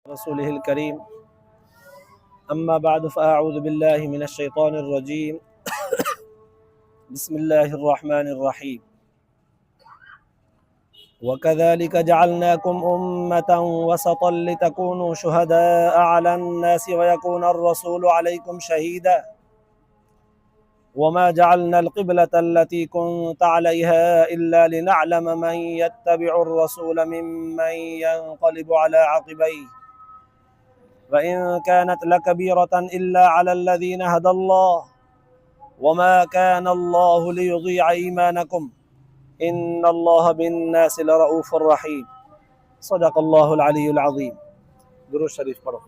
رسوله الكريم أما بعد فأعوذ بالله من الشيطان الرجيم بسم الله الرحمن الرحيم وكذلك جعلناكم أمة وسطا لتكونوا شهداء على الناس ويكون الرسول عليكم شهيدا وما جعلنا القبلة التي كنت عليها إلا لنعلم من يتبع الرسول ممن ينقلب على عقبيه وإن كانت لكبيرة إلا على الذين هدى الله وما كان الله ليضيع إيمانكم إن الله بالناس لرؤوف رحيم صدق الله العلي العظيم درود شريف پڙهو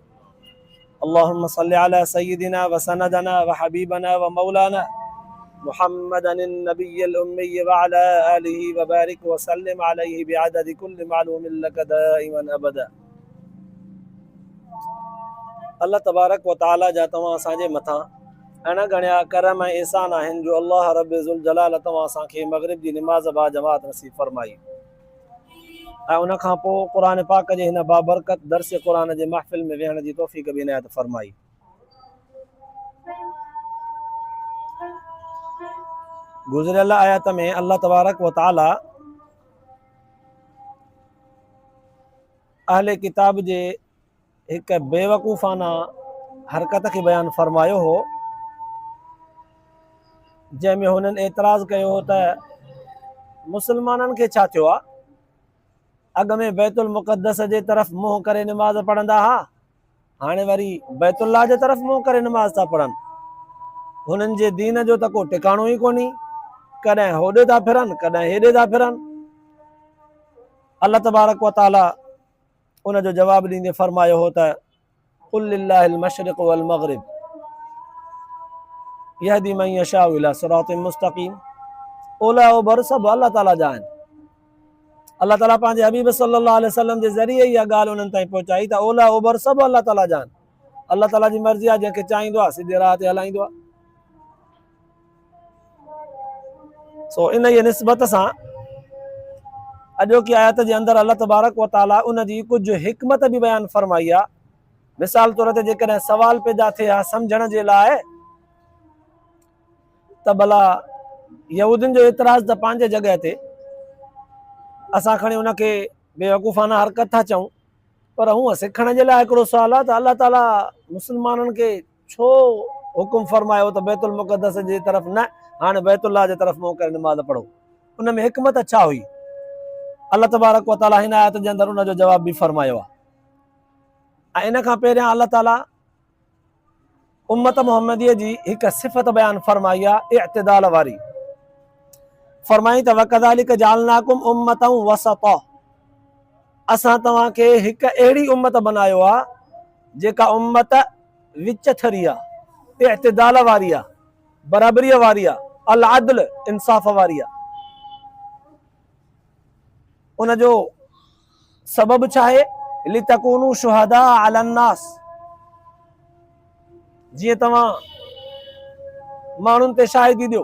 اللهم صل على سيدنا وسندنا وحبيبنا ومولانا محمدا النبي الأمي وعلى آله وبارك وسلم عليه بعدد كل معلوم لك دائما أبدا الله تبارڪ و تعالي جا توهان اسان جي مٿان اڻ ڳڻيا ڪرم ۽ احسان آهن جو الله رب ذوالجلال توهان اسان کي مغرب جي نماز با جماعت نصيب فرمائي ۽ ان کان پوء قرآن پاڪ جي هن بابرڪت درس قرآن جي محفل ۾ ويهڻ جي توفيق به عنايت فرمائي. گذريل آيت ۾ الله تبارڪ و تعالي اهل ڪتاب جي هڪ بيوقوفانه حرڪت کي بيان فرمايو هو، جنهن ۾ هنن اعتراض ڪيو هو ته مسلمانن کي ڇا ٿيو آهي؟ اڳ ۾ بيت المقدس جي طرف منهن ڪري نماز پڙهندا ها، هاڻي وري بيت الله جي طرف منهن ڪري نماز ٿا پڙهن. هنن جي دين جو ته ڪو ٽڪاڻو ئي ڪونهي، ڪڏهن هوڏي ٿا ڦرن، ڪڏهن هيڏي ٿا ڦرن. الله تبارڪ وتعاليٰ ان جو جواب ڏيندي فرمايو هو ته قل لله المشرق والمغرب يهدي من يشاء الى صراط مستقيم اولهه اوڀر سڀ الله تعالي جا آهن الله تعالي پنهنجي حبيب صلي الله عليه وسلم جي ذريعي اها ڳالهه انهن تائين پهچائي ته اولهه اوڀر سڀ الله تعالي جا آهن الله تعالي جي مرضي آهي جنهن کي چاهيندو آهي سڌي راهه تي هلائيندو آهي سو انهيء نسبت سان اڄوڪي آيت جي اندر الله تبارڪ و تعالي ان جي ڪجهه حڪمت به بيان فرمائي آهي. مثال طور تي جيڪڏهن سوال پيدا ٿئي ها سمجهڻ جي لاء ته ڀلا يهودين جو اعتراض ته پنهنجي جڳهه تي اسان کڻي ان کي بيوقوفانه حرڪت ٿا چئون پر هونء سکڻ جي لاء هڪڙو سوال آهي ته الله تعالي مسلمانن کي ڇو حڪم فرمايو ته بيت المقدس جي طرف نه، هاڻي بيت الله جي طرف منهن ڪري نماز پڙهو؟ ان ۾ حڪمت ڇا هئي؟ الله تبارڪ و تعالي هن آيت جي اندر ان جو جواب به فرمايو آهي ۽ ان کان پهريان الله تعالي امت محمديء جي هڪ صفت بيان فرمائي آهي اعتدال واري. فرمائي ته وڪذالڪ جعلناڪم امة وسطا اسان توهان کي هڪ اهڙي امت بنايو آهي جيڪا امت وچ ٿري آ، اعتدال واري آ، برابريء واري آ، العدل، انصاف واري آ. ان جو سبب ڇا آهي؟ لتڪونوا شهداء علي الناس جيئن توهان ماڻهن تي شاهدي ڏيو.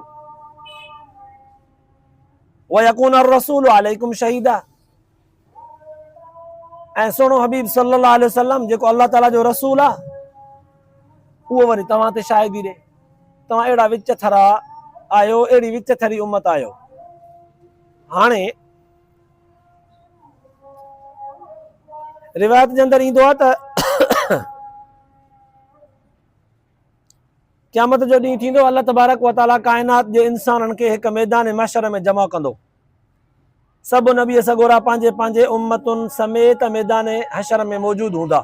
ويڪون الرسول عليڪم شهيدا ۽ سهڻو حبيب صلي الله عليه وسلم جيڪو الله تعالي جو رسول آ اهو وري توهان تي شاهدي ڏي. توهان اهڙا وچ ٿرا آهيو، اهڙي وچ ٿري امت آهيو. هاڻي روايت جي اندر ايندو آهي ته قيامت جو ڏينهن ٿيندو، الله تبارڪ وتعالي ڪائنات جي انسانن کي هڪ ميدان محشر ۾ جمع ڪندو. سڀ نبي سڳورا پنهنجي پنهنجي امتن سميت ميدان حشر ۾ موجود هوندا.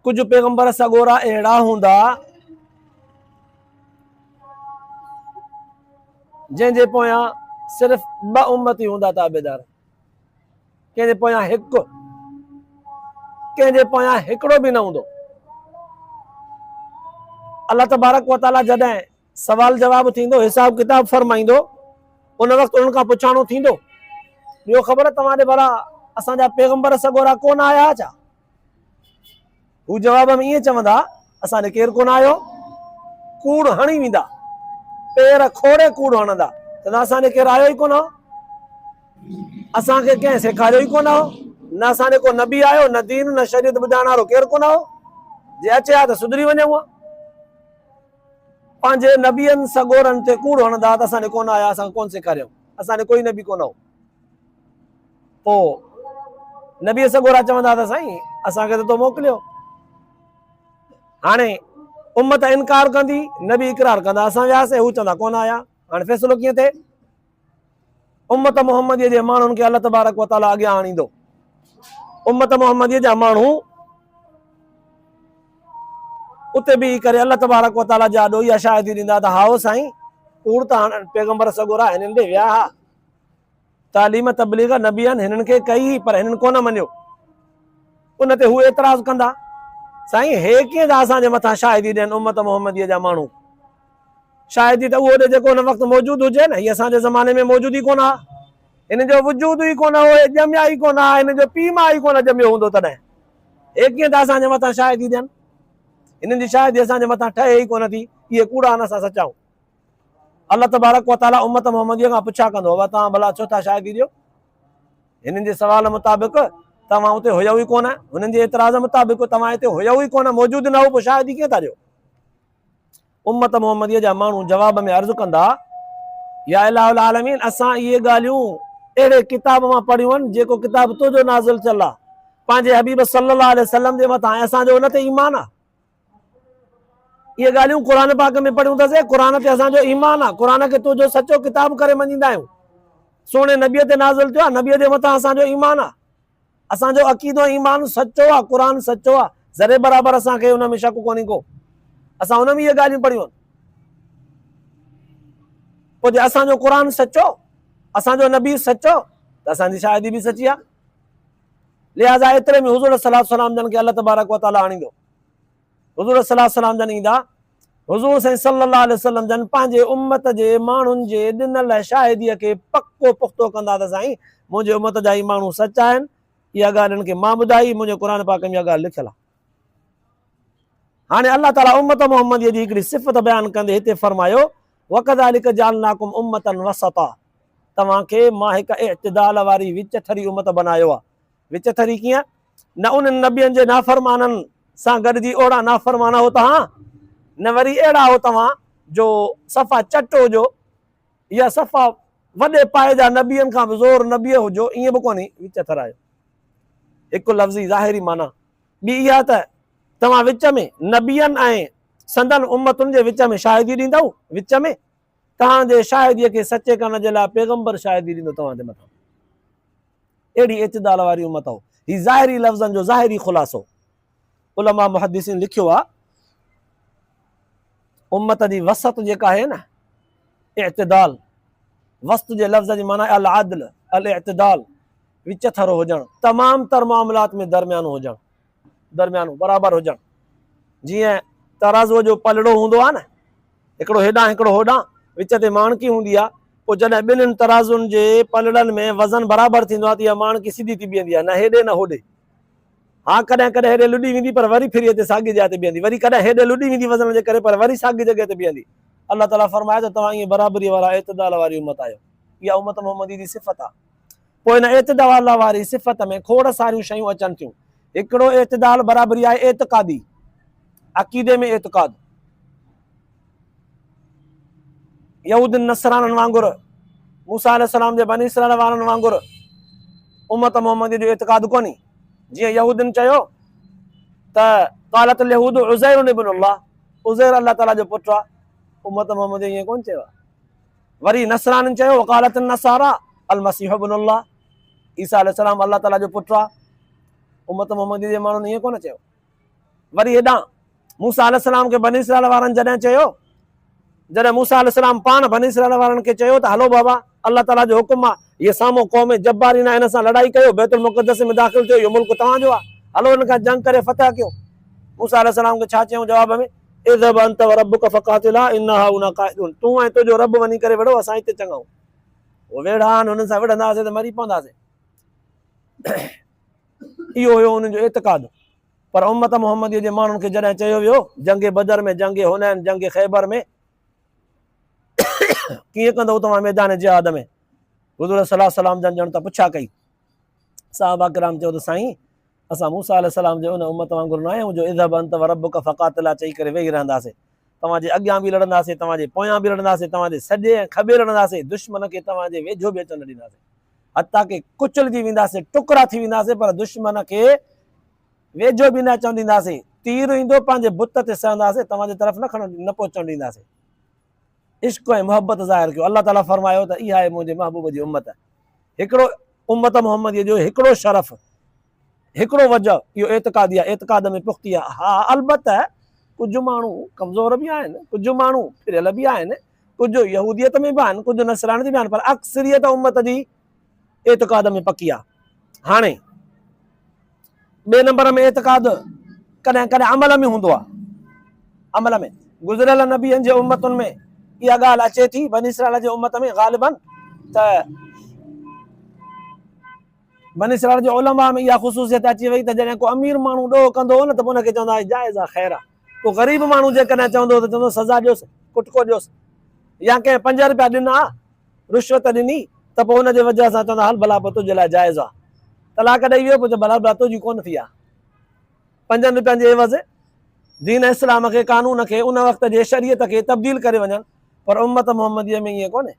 ڪجهه پيغمبر سڳورا اهڙا هوندا جنهن جي پويان صرف ٻه امتي هوندا تابعدار، ڪنهن جي پويان هڪ، ڪنهن جي پويان هڪڙو به نه هوندو. الله تبارڪ وتعالي جڏهن سوال جواب ٿيندو، حساب ڪتاب فرمائيندو، ان وقت انهن کان پڇاڻو ٿيندو، ڏيو خبر توهان ڏي ڀلا اسان جا پيغمبر سڳورا ڪونه آيا ها ڇا؟ هو جواب ۾ ائين چوندا، اسان ڏي ڪير ڪونه آيو؟ ڪوڙ هڻي ويندا، پير کوڙي ڪوڙ هڻندا، چوندا اسان ڏي ڪير آيو ئي ڪونه هو، اسان کي ڪنهن سيکاريو ئي ڪونه هو، نه اسان ڏي ڪو نبي آيو، نه دين، نه شريعت ٻڌائڻ وارو ڪير ڪونه هو. جي اچي ها ته سڌري وڃون ها. پنهنجي نبين سڳورن تي ڪوڙ هڻندا ته اسان ڏي ڪونه آيا، اسان کي ڪونه سيکاريائون، اسان ڏي ڪوئي نبي ڪونه هو. پوء نبي سڳورا چوندا ته سائين اسان کي ته تو موڪليو. هاڻي امت انڪار ڪندي، نبي اقرار ڪندا اسان وياسين، هو چوندا ڪونه آيا. هاڻي فيصلو ڪيئن ٿئي؟ امت محمديء جي ماڻهن کي الله تبارڪ و تعاليٰ اڳيان آڻيندو. امت محمديء جا ماڻهو اتي بيهي ڪري الله تبارڪ و تعاليٰ جي آڏو اها شاهدي ڏيندا ته هائو سائين، ڪوڙ ته هاڻ پيغمبر سڳورا هنن ڏي ويا ها، تعليم تبليغ نبين هنن کي ڪئي هئي پر هنن ڪونه مڃيو. ان تي هو اعتراض ڪندا، سائين هي ڪيئن ٿا اسان جي مٿان شاهدي ڏين امت محمديء جا ماڻهو؟ شاهدي ته اهو ڏي جيڪو ان وقت موجود هجي نه، هي اسان جي زماني ۾ موجود ئي ڪونه ها، هن جو وجود ئي ڪونه هو، هي ڄميا ئي ڪونه ها، هن جو پيء ماء ئي ڪونه ڄميو هوندو تڏهن هي ڪيئن ٿا اسان جي مٿان شاهدي ڏين؟ هنن جي شاهدي اسان جي مٿان ٺهي ئي ڪونه ٿي، اهي ڪوڙا آهن اسان سچا آهيون. الله تبارڪ و تعاليٰ امت محمديء کان پڇا ڪندو، بابا توهان ڀلا ڇو ٿا شاهدي ڏيو؟ هنن جي سوال مطابق توهان اتي هيؤ ئي ڪونه، هنن جي اعتراض مطابق توهان اتي هيؤ ئي ڪونه، موجود نه هو، پوء شاهدي ڪيئن ٿا ڏيو؟ امت محمديء جا ماڻهو جواب ۾ عرض ڪندا، يا اله العالمين! اسان اهي ڳالهيون اهڙي ڪتاب مان پڙهيون آهن، جيڪو ڪتاب تنهنجو نازل ٿيل آهي، پنهنجي حبيب صلّي الله عليه وسلّم جي مٿان ۽ اسان جو ان تي ايمان آهي. اهي ڳالهيون قرآن پاڪ ۾ پڙهيون اٿسين، قرآن تي اسان جو ايمان آهي، قرآن کي تنهنجو سچو ڪتاب ڪري مڃيندا آهيون. سهڻي نبيء تي نازل ٿيو آهي، نبيء جي مٿان اسان جو ايمان آهي. اسان جو عقيدو ۽ ايمان سچو آ، قرآن سچو آ، ذري برابر اسان کي ان ۾ شڪ ڪونهي ڪو. اسان ان ۾ اهي ڳالهيون پڙهيون آهن. پوء جي اسان جو قرآن سچو، اسان جو نبي سچو ته اسان جي شاهدي به سچي آ. لهٰذا ايتري ۾ حضور صلي الله عليه وسلم جن کي الله تبارڪ و تعالي آڻيندو. حضور صلي الله عليه وسلم جن ايندا، حضور سائين صلي الله عليه وسلم جن پنهنجي امت جي ماڻهن جي ڏنل شاهديء کي پڪو پختو ڪندا ته سائين منهنجي امت جا هي ماڻهو سچا آهن، اها ڳالهه انهن کي مان ٻڌائي، منهنجي قرآن پاڪ ۾ اها ڳالهه لکيل آهي. هاڻي الله تعاليٰ امت محمديء جي هڪڙي صفت بيان ڪندي هتي فرمايو، وڪذلڪ جعلناڪم امة وسطا توهان کي مان هڪ اعتدال واري وچٿري امت بنايو آهي. وچٿري ڪيئن؟ نه انهن نبين جي نافرمانن سان گڏجي اوڙا نافرمان هو توهان، نه وري اهڙا هو توهان جو صفا چٽ هجو يا صفا وڏي پائي جا نبين کان به زور نبي هجو، ائين به ڪونهي، وچٿر آهيو. هڪ لفظي ظاهري معنيٰ ٻي اها ته توهان وچ ۾ نبين ۽ سندن امتن جي وچ ۾ شاهدي ڏيندؤ، وچ ۾ توهان جي شاهديء کي سچي ڪرڻ جي لاء پيغمبر شاهدي ڏيندو توهان جي مٿان. اهڙي اعتدال واري امت هو. هي ظاهري لفظن جو ظاهري خلاصو. علماء محدثين لکيو آ امت جي وسط جيڪا آهي نه اعتدال، وسط جي لفظ جي معنيٰ العدل، الاعتدال، وچٿرو هجڻ، تمام تر معاملات ۾ درميانو هجڻ، درميانو برابر هجڻ. جيئن ترازوء جو پلڙو هوندو آ نه، هڪڙو هيڏانهن هڪڙو هوڏانهن، وچ تي ماڻڪي هوندي آهي، پوء جڏهن ٻنهين ترازن جي پلڙن ۾ وزن برابر ٿيندو آهي ته اها ماڻڪي سڌي ٿي بيهندي آهي، نه هيڏي نه هوڏي. ها ڪڏهن ڪڏهن هيڏي لڏي ويندي پر وري ڦري اچي ساڳي جاء تي بيهندي، وري ڪڏهن هيڏي لڏي ويندي وزن جي ڪري پر وري ساڳي جڳهه تي بيهندي. الله تعاليٰ فرمايو ته توهان ائين برابريء وارا اعتدال واري امت آهيو. اها امت محمدي جي صفت آهي. پوء ان اعتدال واري صفت ۾ کوڙ ساريون شيون اچن ٿيون. هڪڙو اعتدال برابري آهي اعتقادي، عقيدي ۾ اعتقاد. يهودين نصرانن وانگر، موسيٰ عليه السلام جي بني اسرائيل وارن وانگر امت محمدي جو اعتقاد ڪونهي. جيئن يهودين چيو ته قالت اليهود عزير ابن الله، عزير الله تعاليٰ جو پٽ آهي. امت محمدي ائين ڪونه چيو آهي. وري نصرانين چيو وقالت النصارى المسيح ابن الله، عيسيٰ عليه السلام الله تعاليٰ جو پٽ آهي. امت محمدي جي ماڻهن ائين ڪونه چيو. وري هيڏانهن موسيٰ عليه السلام کي بني اسرائيل وارن جڏهن چيو، جڏهن موسيٰ عليه السلام پاڻ بني اسرائيل وارن کي چيو ته هلو بابا الله تعاليٰ جو حڪم آهي، هيء سامهون قوم جبارين آهي، هن سان لڙائي ڪيو، بيت المقدس ۾ داخل ٿيو، اهو ملڪ توهان جو آهي، هلو هن کان جنگ ڪري فتح ڪيو. موسيٰ عليه السلام کي ڇا چيائون جواب ۾؟ اذهب انت وربک فقاتلا انا هاهنا قاعدون، تون ۽ تنهنجو رب وڃي ڪري وڙهو، اسان هتي چڱا آهيون. هو ويڙها آهن، هنن سان وڙهنداسين ته مري پونداسين. اهو هيو انهن جو اعتقاد. پر امت محمديء جي ماڻهن کي جڏهن چيو ويو، جنگ بدر ۾، جنگ حنين، جنگ خيبر ۾، ڪيئن ڪندؤ توهان ميدان جهاد ۾؟ حضور صلي الله عليه وسلم جن ڄڻ ته پڇا ڪئي. صحابه ڪرام چيو ته سائين اسان موسيٰ عليه السلام جي ان امت وانگر نه آهيون جو اذهب انت وربک فقاتلا چئي ڪري ويهي رهنداسين. توهان جي اڳيان به لڙنداسين، توهان جي پويان به لڙنداسين، توهان جي سڄي ۽ کٻي لڙنداسين، دشمن کي توهان جي ويجهو به اچڻ نه ڏينداسين. حتيٰ ڪه ڪچلجي وينداسين، ٽڪرا ٿي وينداسين پر دشمن کي ويجهو به نه اچڻ ڏينداسين. تير ايندو پنهنجي بت تي سهنداسين، توهان جي طرف نه کڻڻ نه پهچڻ ڏينداسين. عشق ۽ محبت ظاهر ڪيو. الله تعاليٰ فرمايو ته اها آهي منهنجي محبوب جي امت. هڪڙو امت محمديء جو هڪڙو شرف، هڪڙو وجه اهو اعتقادي آهي، اعتقاد ۾ پختي آهي. ها البته ڪجهه ماڻهو ڪمزور به آهن، ڪجهه ماڻهو ڦريل به آهن، ڪجهه يهوديت ۾ به آهن، ڪجهه نصرانيت ۾ به آهن، پر اڪثريت امت جي اعتقاد ۾ پڪي آهي. هاڻي ٻئي نمبر ۾ اعتقاد ڪڏهن ڪڏهن عمل ۾ هوندو آهي. عمل ۾ گذريل نبين جي امتن ۾ اها ڳالهه اچي ٿي، بني اسرائيل جي امت ۾ غالباً ته بني اسرائيل جي علماء ۾ اها خصوصيت اچي وئي ته جڏهن ڪو امير ماڻهو ڏوهه ڪندو هو نه ته پوء ان کي چوندا هئا جائز آهي، خير آهي. ڪو غريب ماڻهو جيڪڏهن چوندو هو ته چوندو سزا ڏيوس، ڪٽڪو ڏيوس، يا ڪنهن 5 رپيا ڏنا، رشوت ڏني ته پوء ان جي وجهه سان چوندا هل ڀلا پوء تنهنجي لاء جائز آ. طلاق ڏئي ويو پوء چئو ڀلا ڀلا تنهنجي ڪونه ٿي آ. پنجن رپين جي عيوض دين اسلام کي، قانون کي، ان وقت جي شريعت کي تبديل ڪري وڃن پر امت محمديء ۾ ائين ڪونهي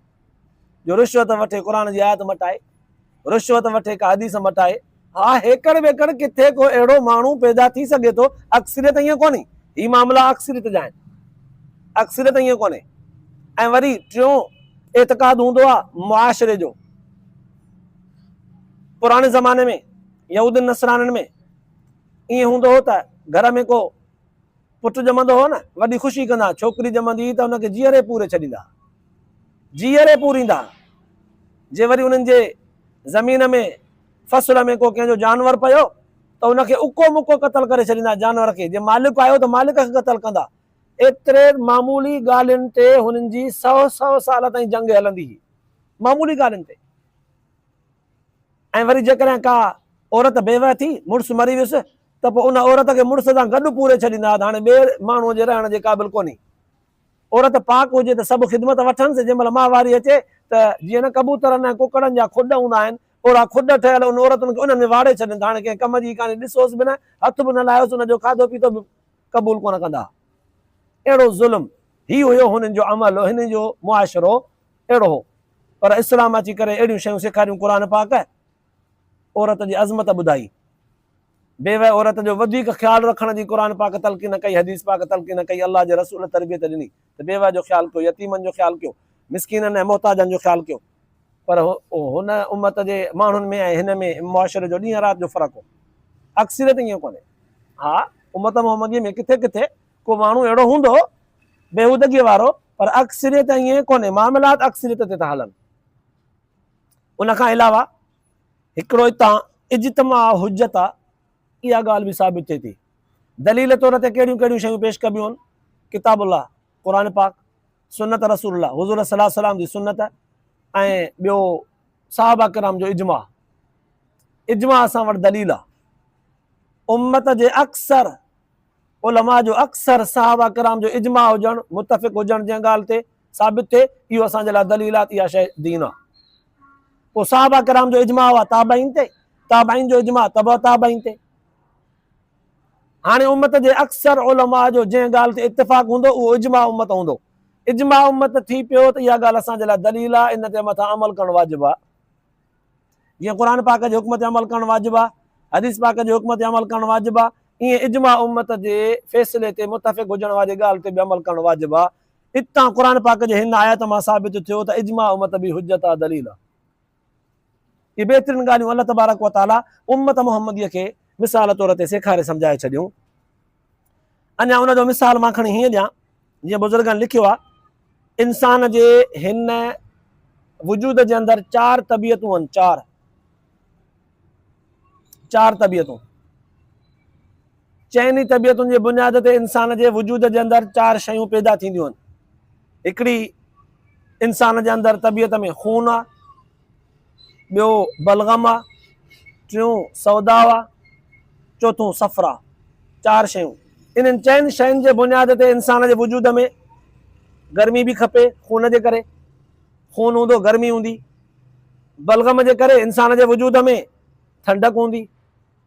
جو رشوت وٺي قرآن جي آيت مٽائي، رشوت وٺي ڪا حديث مٽائي. ها هيڪڙ ويڪڙ ڪٿي ڪو اهڙو ماڻهو پيدا ٿي سگهي ٿو، اڪثريت ائين ڪونهي. هي معاملا اڪثريت جا آهن، اڪثريت ائين ڪونهي. ۽ وري ٽيون اعتقاد هوندو آهي معاشري جو. پراڻي زماني ۾ يهودين نصرانين ۾ ائين هوندو هو ته گهر ۾ ڪو پٽ ڄمندو هو نه، وڏي خوشي ڪندا، ڇوڪري ڄمندي هئي ته ان کي جيئري پوري ڇڏيندا، جيئري پوريندا. جي وري انهن جي زمين ۾ فصل ۾ ڪو ڪنهن جو جانور پيو ته ان کي اڪو مڪو قتل ڪري ڇڏيندا جانور کي، جي مالڪ آيو ته مالڪ کي قتل ڪندا. ايتري معمولي ڳالهين تي هنن جي سئو سئو سال تائين جنگ هلندي هئي، معمولي ڳالهين تي. ۽ وري جيڪڏهن ڪا عورت بيوه ٿي، مڙس مري ويس ته پوء ان عورت کي مڙس سان گڏ پوري ڇڏيندا ته هاڻي ٻئي ماڻهوء جي رهڻ جي قابل ڪونهي. عورت پاڪ هجي ته سڀ خدمت وٺنس، جنهن مهل ماهواري اچي ته جيئن نه ڪبوترن ۽ ڪڪڙن جا کڏ هوندا آهن، اوڙا کڏ ٺهيل ان عورتن کي انهن ۾ واڙي ڇڏين ته هاڻي ڪنهن ڪم جي ڪانهي، ڏسوس به نه، هٿ به نه لايوس، ان جو کاڌو پيتو به قبول ڪونه ڪندا. اهڙو ظلم، هي هيو هنن جو عمل، هنن جو معاشرو اهڙو هو. پر اسلام اچي ڪري اهڙيون شيون سيکاريون، قرآن پاڪ عورت جي عظمت ٻڌائي. بيوه عورت جو وڌيڪ خيال رکڻ جي قرآن پاڪ تلقين ڪئي، حديث پاڪ تلقين ڪئي، الله جي رسول تربيت ڏني ته بيوه جو خيال ڪيو، يتيمن جو خيال ڪيو، مسڪينن ۽ محتاجن جو خيال ڪيو. پر هن امت جي ماڻهن ۾ ۽ هن ۾ معاشري جو ڏينهن رات جو فرق هو. اڪثريت ائين ڪونهي. ها امت محمديء ۾ ڪٿي ڪٿي ڪو ماڻهو اهڙو هوندو بيهودگيء وارو، پر اڪثريت ائين ڪونهي. معاملات اڪثريت تي ٿا هلن. ان کان علاوه هڪڙو اتان اجتماع حجت آ، اها ڳالهه به ثابت ٿئي ٿي. دليل طور تي ڪهڙيون ڪهڙيون شيون پيش ڪبيون آهن؟ ڪتاب الله، قرآن پاڪ، سنت رسول الله، حضور صلي الله عليه وسلم جي سنت ۽ ٻيو صحابه ڪرام جو اجماع. اجماع اسان وٽ دليل آ. امت جي اڪثر علماء جو اڪثر صحابه ڪرام جو اجماع هجڻ، متفق هجڻ جنهن ڳالهه تي ثابت ٿئي، اهو اسان جي لاء دليل آهي ته اها شيء دين آهي. پوء صحابه ڪرام جو اجماع هئا تابعين تي، تابعين جو اجماع تبع تابعين تي. هاڻي امت جي اڪثر علماء جو جنهن ڳالهه تي اتفاق هوندو اهو اجماع امت هوندو. اجماع امت ٿي پيو ته اها ڳالهه اسان جي لاء دليل آهي، ان تي مٿان عمل ڪرڻ واجب آهي. جيئن قرآن پاڪ جي حڪم تي عمل ڪرڻ واجب آهي، حديث پاڪ جي حڪم تي عمل ڪرڻ واجب آهي، ائين اجماع امت جي فيصلي تي متفق هجڻ واري ڳالهه تي به عمل ڪرڻ واجب آهي. اتان قرآن پاڪ جي هن آيت مان ثابت ٿيو ته اجماع امت به حجت آهي، دليل آهي. اهي بهترين ڳالهيون الله تبارڪ و تعاليٰ امت محمديء کي مثال طور تي سيکاري سمجهائي ڇڏيون. اڃا ان جو مثال مان کڻي هيئن ڏيان، جيئن بزرگن لکيو آهي، انسان جي هن وجود جي اندر چار طبيعتون آهن، چار، چار طبيعتون. چئن ئي طبيعتن جي بنياد تي انسان جي وجود جي اندر چار شيون پيدا ٿينديون آهن. هڪڙي انسان جي اندر طبيعت ۾ خون آهي، ٻيو بلغم آ، ٽيون سوداء آ، چوٿون صفرا. چار شيون. انهن چئن شين جي بنياد تي انسان جي وجود ۾ گرمي به کپي، خون جي ڪري خون هوندو گرمي هوندي. بلغم جي ڪري انسان جي وجود ۾ ٺنڊڪ هوندي،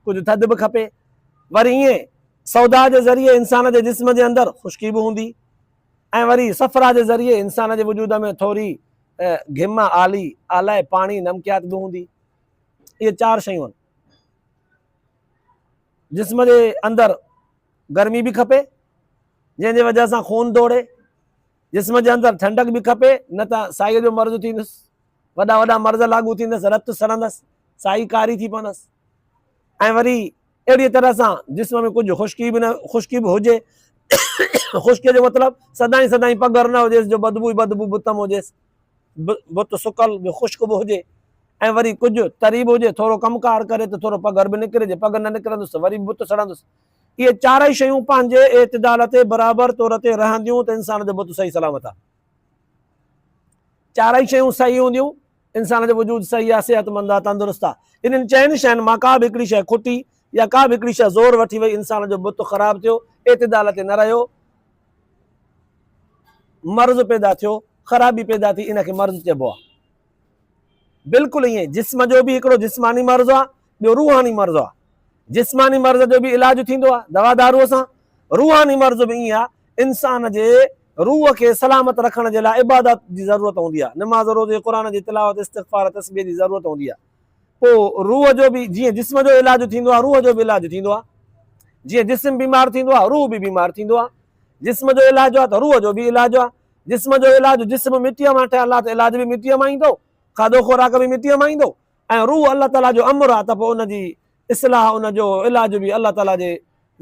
ڪجهه ٿڌ به کپي. وري ائين سوداء جي ذريعي انسان جي جسم جي اندر خشڪي به هوندي ۽ وري صفرا جي ذريعي انسان جي وجود ۾ ٿوري گهم، آلي، آلائي، پاڻي، نمڪيات به هوندي. اهي چار شيون آهن. جسم جي اندر گرمي به کپي، جنهن جي وجه سان خون ڊوڙي. جسم جي اندر ٺنڊڪ به کپي، نه ته سائيء جو مرض ٿيندس، وڏا وڏا مرض لاڳو ٿيندس، رت سڙندس، سائي ڪاري ٿي پوندس. ۽ وري اهڙيء طرح سان جسم ۾ ڪجهه خشڪي به نه خشڪي به هجي. خشڪيء جو مطلب سدائين سدائين پگهر نه هجيس جو بدبو ئي بدبو بت م هجيس، بت سڪل به خشڪ به هجي ۽ وري ڪجهه تري به هجي، ٿورو ڪم ڪار ڪري ته ٿورو پگهر به نڪري، جي پگهر نه نڪرندس ته وري به بت سڙندس. اهي چارئي شيون پنهنجي اعتدال تي برابر طور تي رهنديون ته انسان جو بت صحيح سلامت آهي. چارئي شيون صحيح هونديون، انسان جو وجود صحيح آهي، صحتمند آهي، تندرست آهي. انهن چئن شين مان ڪا به هڪڙي شيء کٽي يا ڪا به هڪڙي شيء زور وٺي وئي، انسان جو بت خراب ٿيو، اعتدال تي نه رهيو، مرض پيدا ٿيو، خرابي پيدا ٿي، ان کي مرض چئبو آهي. بلڪل ائين جسم جو به هڪڙو جسماني مرض آهي، ٻيو روحاني مرض آهي. جسماني مرض جو به علاج ٿيندو آهي دوا دارو سان، روحاني مرض به ائين آهي، انسان جي روح کي سلامت رکڻ جي لاء عبادت جي ضرورت هوندي آهي، نماز، روزي، قرآن جي تلاوت، استغفار، تسبيح جي ضرورت هوندي آهي. پوء روح جو به جيئن جسم جو علاج ٿيندو آهي، روح جو به علاج ٿيندو آهي. جيئن جسم بيمار ٿيندو آهي، روح به بيمار ٿيندو آهي. جسم جو علاج آهي ته روح جو به علاج آهي. جسم جو علاج جسم مٽيء مان ٺهيل آهي ته علاج به مٽيء مان ايندو، کاڌو خوراڪ به مٽيء مان ايندو ۽ روح الله تعاليٰ جو امر آهي ته پوء ان جي اصلاح، ان جو علاج به الله تعاليٰ جي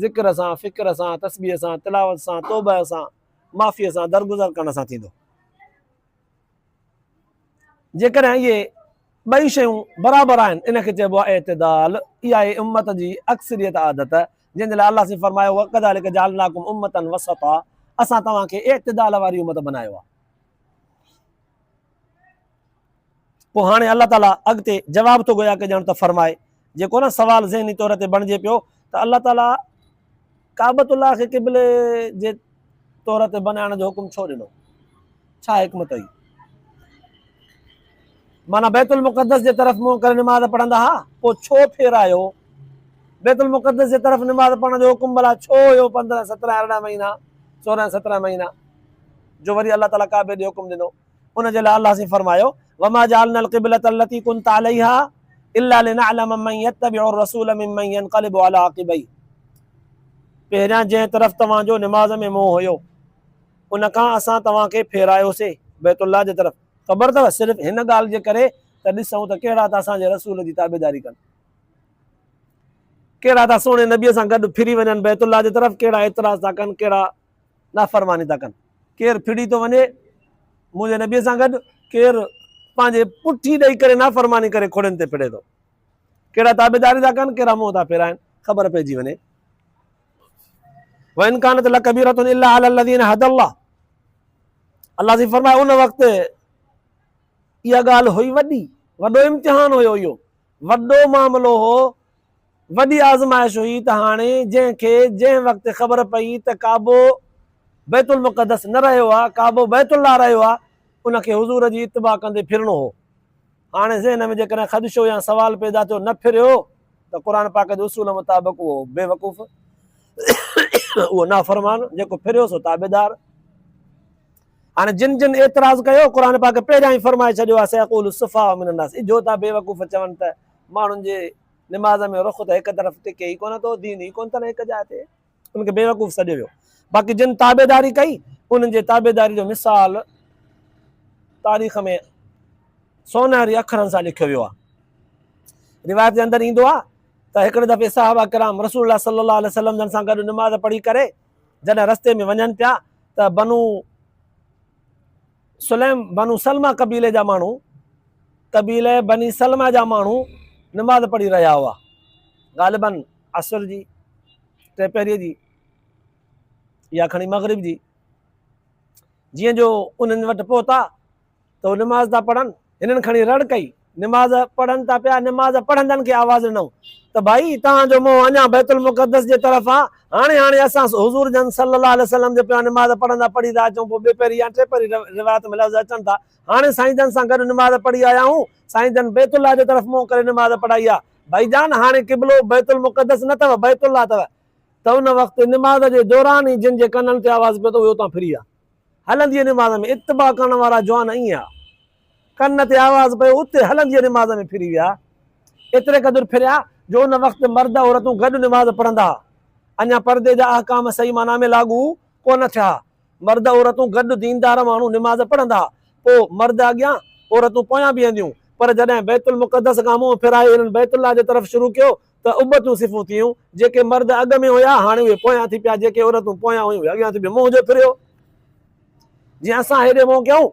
ذڪر سان، فڪر سان، تسبيح سان، تلاوت سان، توبه سان، معافيء سان، درگذر ڪرڻ سان ٿيندو. جيڪڏهن اهي ٻئي شيون برابر آهن، ان کي چئبو آهي اعتدال. اها آهي امت جي اڪثريت عادت، جنهن جي لاء الله سائين فرمايو، وڪذلڪ جعلناڪم امة وسطا، اسان توهان کي اعتدال واري امت بنايو آهي. پوء هاڻي الله تعاليٰ اڳتي جواب ٿو گويا ڪه ڄڻ ته فرمائي، جيڪو نه سوال ذهني طور تي بڻجي پيو ته الله تعاليٰ ڪعبة الله کي قبلي جي طور تي بنائڻ جو حڪم ڇو ڏنو؟ ڇا حڪمت هئي؟ معنيٰ بيت المقدس جي طرف منهن ڪري نماز پڙهندا ها، پوء ڇو ڦيرايو؟ بيت المقدس جي طرف نماز پڙهڻ جو حڪم ڀلا ڇو هيو پندرهن سترهن ارڙهن مهينا سورهن سترهن مهينا جو وري الله تعاليٰ ڪعبي ڏي حڪم ڏنو؟ ان جي لاء الله سائين فرمايو، وما جعلنا القبلة التي كنت عليها الا لنعلم من يتبع الرسول ممن ينقلب على عقبيه پهريان جنهن طرف توهان جو نماز ۾ منهن هيو ان کان اسان توهان کي ڦيرايوسي بيت الله جي طرف خبر اٿو صرف هن ڳالهه جي ڪري ته ڏسون ته ڪهڙا ٿا اسان جي رسول جي تابعداري ڪن ڪهڙا ٿا سهڻي نبي سان گڏ ڦري وڃن بيت الله جي طرف ڪهڙا اعتراض ٿا ڪن ڪهڙا نافرماني ٿا ڪن. ڪير ڦڙي ٿو وڃي منهنجي نبيء سان گڏ، ڪير پنهنجي پٺي ڏئي ڪري نافرماني ڪري کڙين تي ڦڙي ٿو. ڪهڙا تابعداري ٿا ڪن، ڪهڙا منهن ٿا ڦيرائن، خبر پئجي وڃي. وان كانت لڪبيرة الا علي الذين هدى الله الله سائين فرمايو ان وقت اها ڳالهه هئي وڏي، وڏو امتحان هيو اهو، وڏو معاملو هو، وڏي آزمائش هئي ته هاڻي جنهن کي جنهن وقت خبر پئي ته ڪعبو بيت المقدس نه رهيو آ، ڪعبو بيت الله رهيو آ، ان کي حضور جي اتباع ڪندي ڦرڻو هو. هاڻي ذهن ۾ جيڪڏهن خدشو يا سوال پيدا ٿيو نه ڦريو ته قرآن پاڪ جي اصول مطابق اهو بيوقوف، اهو نافرمان، جيڪو ڦريو سو تابعدار. هاڻي جن جن اعتراض ڪيو، قرآن پاڪ پهريان ئي فرمائي ڇڏيو آ سيقول السفهاء من الناس اجهو ٿا بيوقوف چون ته ماڻهن جي نماز ۾ رخ ته هڪ طرف ٽڪي ئي ڪونه ٿو، دين ئي ڪونه اٿن هڪ جاء تي، ان کي بيوقوف سڏيو ويو. باقي جن تابعداري ڪئي، انهن جي تابعداري جو مثال تاريخ ۾ سونهري اکرن سان لکيو ويو آهي. روايت جي اندر ايندو آهي ته هڪڙي دفعي صحابه ڪرام رسول الله صلي الله عليه وسلم جن سان گڏ نماز پڙهي ڪري جڏهن رستي ۾ وڃن پيا ته بنو سليم بنو سلمه قبيلي جا ماڻهو قبيلي بني سلمه جا ماڻهو نماز پڙهي رهيا هئا غالباً عصر جي ٽيپهريء جي يا کڻي مغرب جي جيئن جو انهن وٽ پهتا ته هو نماز ٿا پڙهن هنن کڻي رڙ ڪئي نماز پڙهن ٿا پيا نماز پڙهندن کي آواز ڏنائون ته ڀائي توهان جو منهن اڃا بيت المقدس جي طرف آ هاڻي هاڻي اسان حضور جن صلي الله عليه وسلم جي پويان نماز پڙهندا پڙهي ٿا اچون پوء ٻي پهري يا ٽي پهري روايت ۾ لفظ اچن ٿا هاڻي سائين جن سان گڏ نماز پڙهي آيا آهيون سائين جن بيت الله جي طرف منهن ڪري نماز پڙهائي آ. ڀائي جان هاڻي قبلو بيت المقدس نه اٿو، بيت الله اٿو. ته ان وقت نماز جي دوران ئي جن جي ڪنن تي آواز پيو ته اهي اتان ڦري ويا. هلنديء نماز ۾ اتباع ڪرڻ وارا جوان ائين ها. ڪن تي آواز پيو اتي هلنديء نماز ۾ ڦري ويا. ايتري قدر ڦريا جو ان وقت مرد عورتون گڏ نماز پڙهندا ها. اڃا پردي جا احڪام صحيح معنيٰ ۾ لاڳو ڪونه ٿيا ها. مرد عورتون گڏ ديندار ماڻهو نماز پڙهندا ها. پوء مرد اڳيان، عورتون پويان بيهنديون. پر جڏهن بيت المقدس کان منهن ڦيرائي هنن بيت الله جي طرف شروع ڪيو ته ابتيون صفون ٿيون، جيڪي مرد اڳ ۾ هيا هاڻي اهي پويان ٿي پيا، جيڪي عورتون پويان هيون اهي اڳيان ٿي پيون، منهن جو ڦريو. جيئن اسان هيڏي منهن ڪيون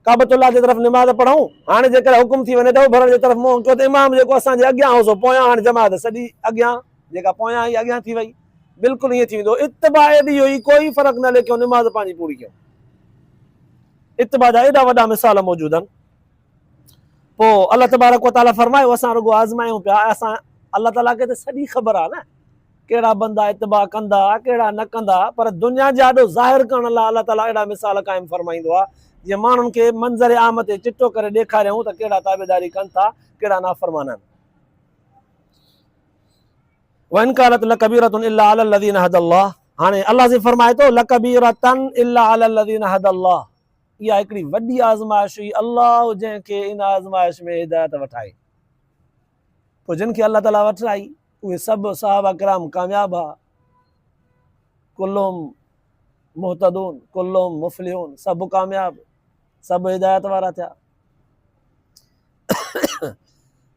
ڪعبة الله جي طرف نماز پڙهون، هاڻي جيڪڏهن حڪم ٿي وڃي ته اڀرڻ جي طرف منهن ڪيو ته امام جيڪو اسان جي اڳيان هو سو پويان، هاڻي جماعت سڄي اڳيان، جيڪا پويان هئي اڳيان ٿي وئي. بلڪل ائين ٿي ويندو. اتباع ايڏي هئي ڪوئي فرق نه ليکيو نماز پنهنجي پوري ڪيون. اتباع جا ايڏا وڏا مثال موجود آهن. پوء الله تبارڪ وتعاليٰ فرمايو اسان رڳو آزمايون پيا اسان الله تعاليٰ کي ته سڄي خبر آهي نه ڪهڙا بندا اتباع ڪندا ڪهڙا نه ڪندا پر دنيا جي آڏو ظاهر ڪرڻ لاء الله تعاليٰ اهڙا مثال قائم فرمائيندو آهي جيئن ماڻهن کي منظر عام تي چٽو ڪري ڏيکاريائون ته ڪهڙا تابعداري ڪن ٿا ڪهڙا نافرمان آهن. وان كانت لڪبيرة الا علي الذين هدى الله هاڻي الله سائين فرمائي ٿو لڪبيرة الا علي الذين هدى الله اها هڪڙي وڏي آزمائش هئي الله جنهن کي ان آزمائش ۾ هدايت وٺائي پوء جن کي الله تعالي وٺرائي اهي سڀ صحابه ڪرام ڪامياب ها ڪلهم مهتدون ڪلهم مفلحون سڀ ڪامياب سڀ هدايت وارا ٿيا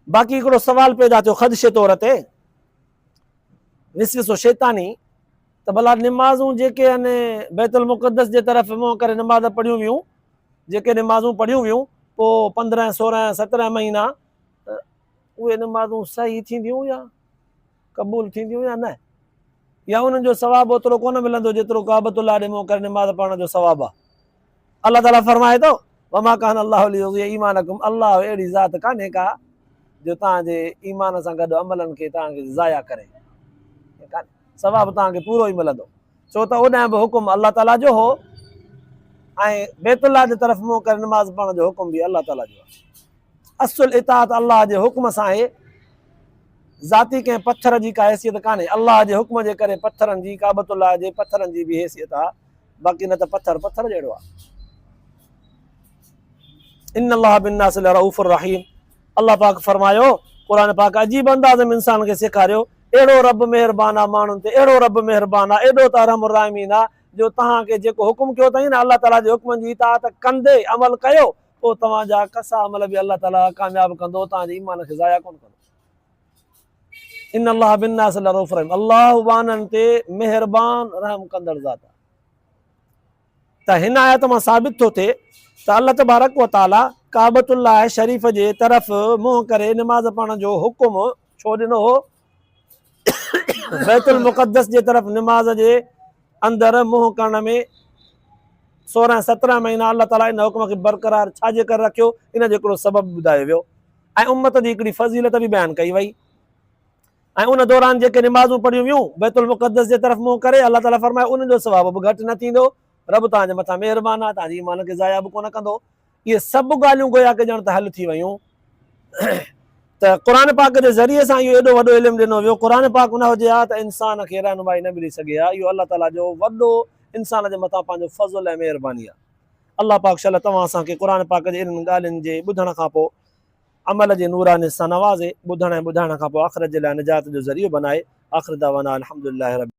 باقي هڪڙو سوال پيدا ٿيو خدشي طور تي وسوسو شيطاني ته ڀلا نمازون جيڪي آهن بيت المقدس جي طرف منهن ڪري نماز پڙهيون ويون جيڪي نمازون پڙهيون ويون پوء 15 16 17 مهينا اهي نمازون صحيح ٿينديون يا قبول ٿينديون يا نه يا انهن جو ثواب اوترو ڪونه ملندو جيترو ڪعبة الله ڏي منهن ڪري نماز پڙهڻ جو ثواب آهي الله تعالي فرمائي ٿو، وما ڪان الله ليضيع ايمانڪم الله اهڙي ذات ڪانهي ڪا جو توهان جي ايمان سان گڏ عملن کي توهان کي ضايع ڪري، ڪانهي، ثواب توهان کي پورو ئي ملندو، ڇو ته اوڏانهن به حڪم الله تعالي جو هو ۽ بيت الله جي طرف منهن ڪري نماز پڙهڻ جو حڪم به الله تعالي جو آهي. اصل اطاعت الله جي حڪم سان آهي، ذاتي ڪنهن پٿر جي ڪا حيثيت ڪانهي، الله جي حڪم جي ڪري پٿرن جي، ڪعبة الله جي پٿرن جي به حيثيت آهي. باقي نه ته پٿر پٿر جهڙو آهي. ان الله بالناس لرؤف رحيم الله پاڪ فرمايو قرآن پاڪ عجيب انداز ۾ انسان کي سيکاريو اهڙو رب مهربان آ ماڻهن تي اهڙو رب مهربان آ ايڏو ته ارحم الراحمين آ جو توهان کي جيڪو حڪم ڪيو اٿائين نه الله تعالي جي حڪمن جي اطاعت ڪندي عمل ڪيو پوء توهان جا ڪسا عمل به الله تعالي ڪامياب ڪندو توهان جي ايمان کي ضايع ڪونه ڪندو. ان الله بالناس لرؤف رحيم الله ٻانهن تي مهربان رحم ڪندڙ ذات آهي. ته هن آيت مان ثابت ٿو ٿئي ته الله تبارڪ و تعالي ڪعبة الله شريف جي طرف منهن ڪري نماز پڙهڻ جو حڪم ڇو ڏنو هو؟ بيت المقدس جي طرف نماز جي اندر منهن ڪرڻ ۾ 16 17 مهينا الله تعالي ان حڪم کي برقرار ڇا جي ڪري رکيو ان جو هڪڙو سبب ٻڌايو ويو ۽ امت جي هڪڙي فضيلت به بيان ڪئي وئي ۽ ان دوران جيڪي نمازون پڙهيون ويون بيت المقدس جي طرف منهن ڪري الله تعالي فرمايو انهن جو ثواب به گهٽ نه ٿيندو رب توهان جي مٿان مهربان آهي توهان جي ايمان کي ضايع به ڪونه ڪندو اهي سڀ ڳالهيون گويا ڪه ڄڻ ته حل ٿي ويون ته قرآن پاڪ جي ذريعي سان اهو ايڏو وڏو علم ڏنو ويو قرآن پاڪ نه هجي ها ته انسان کي رهنمائي نه ملي سگهي ها اهو الله تعالي جو وڏو انسان جي مٿان پنهنجو فضل ۽ مهرباني آهي الله پاڪ شل توهان اسان کي قرآن پاڪ جي انهن ڳالهين جي ٻڌڻ کان پوء عمل جي نورانيت سان نوازي، ٻڌڻ ۽ ٻڌائڻ کان پوء آخرت جي لاء نجات جو ذريعو بنائي. آخر دعوانا الحمدلله رب.